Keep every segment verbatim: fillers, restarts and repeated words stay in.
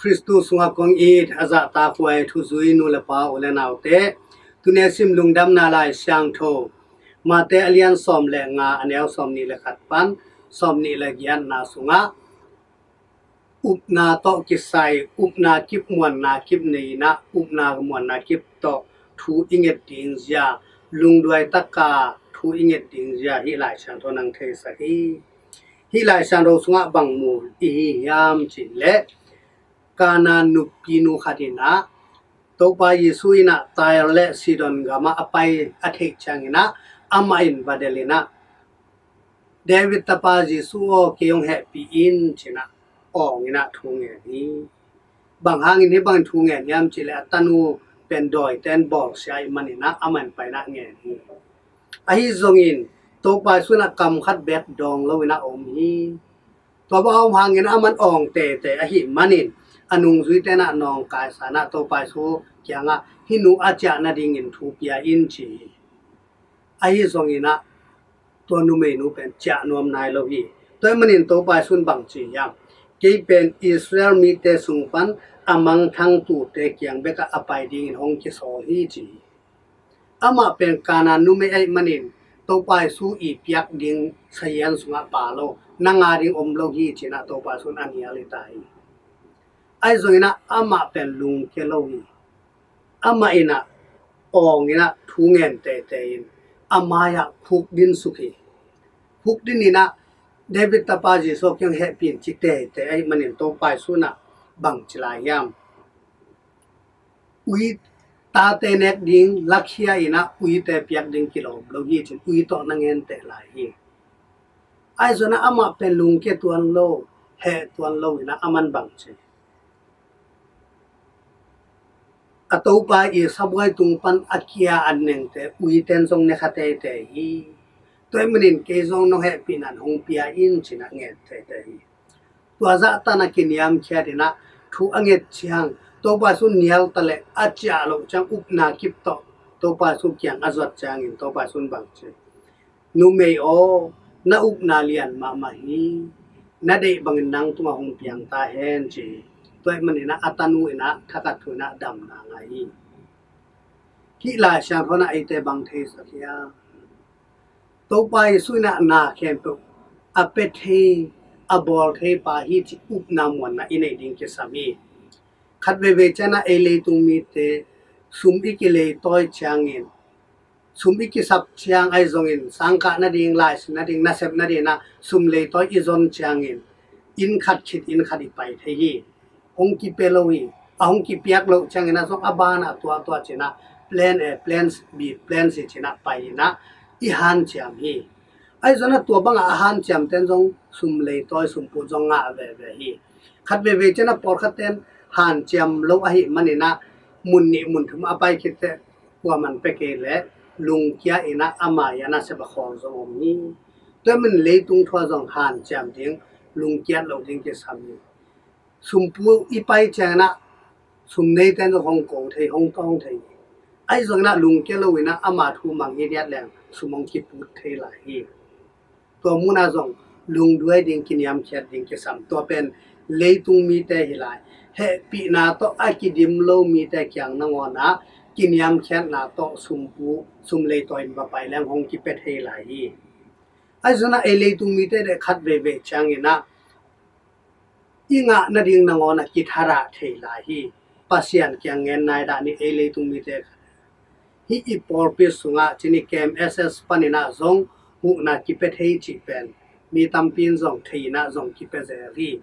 Khristu sungah kong it a zahtakhuai thuzui nu le pa u le naute, tuni a sim Lungdamna Lai Siangtho Mate a lian sawm le nga, a neu sawm nih le khat pan sawm nih le giatna sungah, upna tawh kisai, upna kip muanna kip nei inah, upna muanna kip tawh thu i nget ding zia, lungduai taka thu i nget ding zia hih Lai Siangtho nang theisak hi. Hih Lai Siangtho sungah bang mu i hi hiam cih leh, Kanaan nupinu khat inah Topa Jesu inah Tyre le Sidon gamah a pai a theih cianginah, amah in va delh inah, David tapa Jesu aw, kei hong hehpih in, cinah awng inah thu ngen hi. Bang hangin hih bangin thu ngen hiam cih leh, a tanu pen dawiten bawlsia ih maninah amah in painah ngen hi. Ahi zongin Topa Jesu inah kam khat bek dawng lo inah om hi. Tua bang a om hangin aman awng tete ahih manin, a nungzuite inah nawngkaisa inah Topa Jesu kiangah, hih nu a ciah nadingin thu pia in, ci hi. Ahi zongin ah tua numeinu pen ciah nuam nai lo hi. Tua ahih manin Topa Jesu in bang ci hiam? Kei pen Israel mite sung pan a mangthang tute kiang bekah a pai dingin hong kisawl hi, ci hi. Amah pen Kanaan numei ahih manin Topa Jesu i piak ding sahian sungah pha lo, nang a ding om lo hi, cinah Topa Jesu in a nial hi ta hi. Ahi zongin ah amah pen lungkia lo hi. Amah inah awng inah thu ngen tete in a mai-ah khukdin suk hi. Khukdin inah David tapa Jesu kiang hehpih in ci tete ahih manin Topa Jesu inah bang ci lai hiam? Ui, tate nek ding lakhia inah uite piak ding kilawm lo hi, cin ui tawh na ngen teh lai hi. Ahi zongin ah amah pen lungkia tuan lo, heh tuan lo inah aman bang ci? A topa i sabuai tung pan a kia an nengte uiten zong ne kha teitei hi. Tua ahih manin kei zong nong hehpihna in hong pia in, cinah ngen teitei hi. Tua zahtan a kiniamkhiat inah thu a nget ciang, Topa Jesu nial ta leh a ciah loh ciang upna kip tawh Topa Jesu kiang a zuat ciangin Topa Jesu in bang ci? Numei aw, na upna lian mahmah hi. Na deih bangin nang tungah hong piang ta hen, ci hi. Tua ahih manin ah a tanu inah thakhat thu inah damna ngah hi. Hih Lai Siangtho inah eite bang theisak hiam? Topa Jesu inah na khempeuh a pia thei, a bawl thei pa hi, cih upna muanna i neih ding kisam hi. Khat veivei ciangin ah ei leitung mite sum i kileitawi ciangin, sum i kisap ciang ahi zongin, sangkah nading, laisin nading, nasep nading ah sum leitawi i zon ciangin, inn khat khit inn khat i pai thei hi. Hong kipia lo hi. A hong kipiak loh ciangin ah zong a banah tuahtuah cinah plan A, plan B, plan C cinah pai inah i hanciam hi. Ahi zongin ah tua bangah a hanciamten zong sum leitawi, sum put zong ngah veve hi. Khat veivei ciangin ah pawlkhatten hanciam lo ahih manin ah mun nih mun thum a pai khit teh kuaman pia kei leh lungkia inah a mai-ah nasep a khawl zong om hi. Tua ahih manin leitung thu ah zong hanciam ding, lungkiat loh ding kisam hi. Sum put i pai ciangin ah sum neiten zong hong ko thei, hong tawng thei hi. Ahi zongin ah lungkia lo inah ama thu mang hi diat leng sum hong kiput thei lai hi. Tua munah zong lungduai ding, kiniamkhiat ding kisam. Tua pen leitung mite hi lai. Hehpihna tawh a kidim lo mite kiang nangawn ah kiniamkhiatna tawh sum put, sum leitawi in va pai leng hong kipia thei lai hi. Ahi zongin ah ei leitung mite le khat veivei ciangin ah i ngah nading nangawn ah kithadah thei lai hi. Pasian kiang ngen nai dah ni, ei leitung mite. Hih i pawlpi sungah cin i K M S S panin ah zong huhna kipia thei cih pen mi tampi in zong thei inah zong kipia zel hi.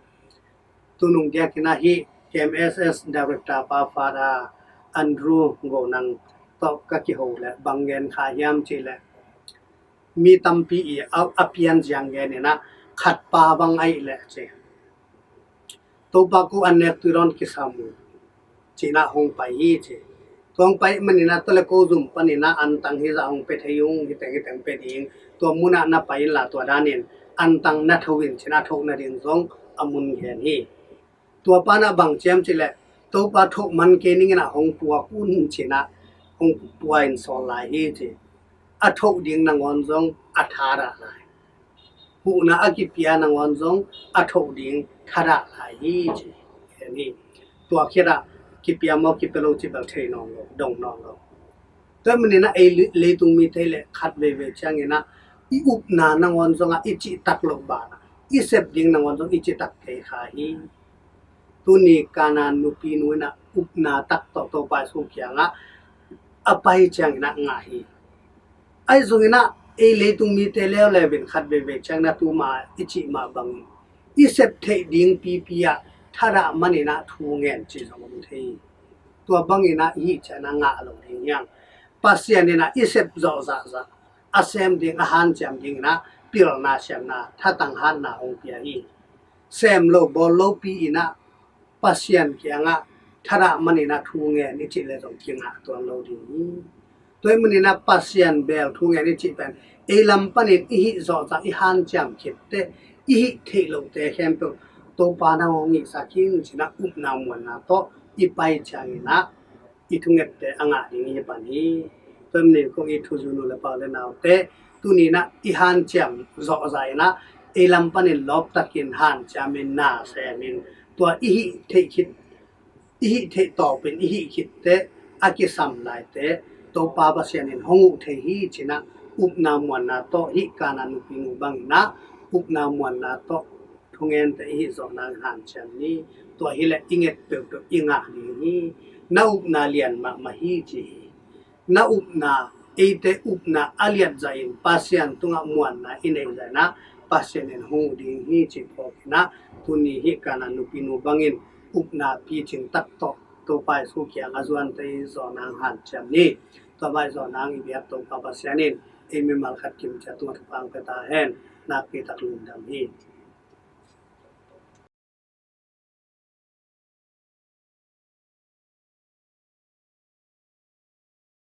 Tunung diakin ah hih K M S S Director pa Father Andrew Go Nang tawh ka kiho leh bang ngen kha hiam cih leh, mi tampi i a, a pian ziang ngen inah khat pa bang ahih leh ci, Topa, ko an nek tui dawn kisam uh, cinah hong pai hi ci. Tua hong pai manin ah tua le ko zum panin ah antang hizah hong pia thei ung, hiteng hiteng pia ding. Tua munah na pai inla tua danin antang na tho in, cinah thoh nading zong a mun gen hi. Tua pan ah bang ci hiam cih leh, Topa, thoh man kei ning inah hong puak un, cinah hong pua in sawl lai hi ci. A thoh ding nangawn zong a thadah lai. Huhna a kipia nangawn zong a thoh ding thadah lai hi ci hi. tua khiatah kipia maw kipia lo cih bel thei nawn lo, dong nawn lo. Tua maninah ei leitung mite le khat veivei cianginah i upna nangawn zongah i cihtak loh banah i sep ding nangawn zong i cihtak kei kha hi. Tuni Kanaan nupi nu inah upna tak tawh Topa Jesu kiangah a pai cianginah ngah hi. Ahi zonginah ei leitung mite leuleu in khat veivei cianginah tuma i cih mah bangin i sep theih ding pipi ah thadah maninah thu ngen cih zong om thei hi. Tua banginah i hih cianah ngah lo ding hiang. Pasian inah i sep zawh zahzah a sem ding a hanciam dinginah pilna siamna thatang hatna hong pia hi. Sem lo bawl lopi inah Pasian kiangah thadah maninah thu ngen i cih le zong kingah tuan lo ding hi. Tua hi maninah Pasian bel thu ngen i cih pen ei lam panin i hih zawhzah i hanciam khitte i hih theih lohte khempeuh Topa nang hong hihsak hi cinah upna muanna tawh i pai cianginah i thungette a ngah ding hi pan hi. Tua hi manin kong it thuzui nu le pa le naute, tuninah i hanciam zawhzah inah ei lam panin lawptakin hanciamin na semin tua i hih theih khit i hih theih tawpin i hih khitte a kisam laite Topa Pasian in hong uh thei hi cinah upna muanna tawh hih Kanaan nupi nu banginah upna muanna tawh thungente i hih zawh nang hanciam ni. Tua hileh i nget peuhpeuh i ngah ding hi. Na upna lian mahmah hi ci hi. Na upna, eite upna a liat zahin Pasian tungah muanna i neih zahinah Pasian in hong uh ding hi ci phawkinah tuni hih Kanaan nupi nu bangin upna picing tak tawh Topa Jesu kiang a zuante i zawh nang hanciam ni. Tua mah i zawh nang i biak Topa Pasian in ei mimal khat kim ciat tungah thupha hong pia ta hen. Nakpi tak lungdam hi.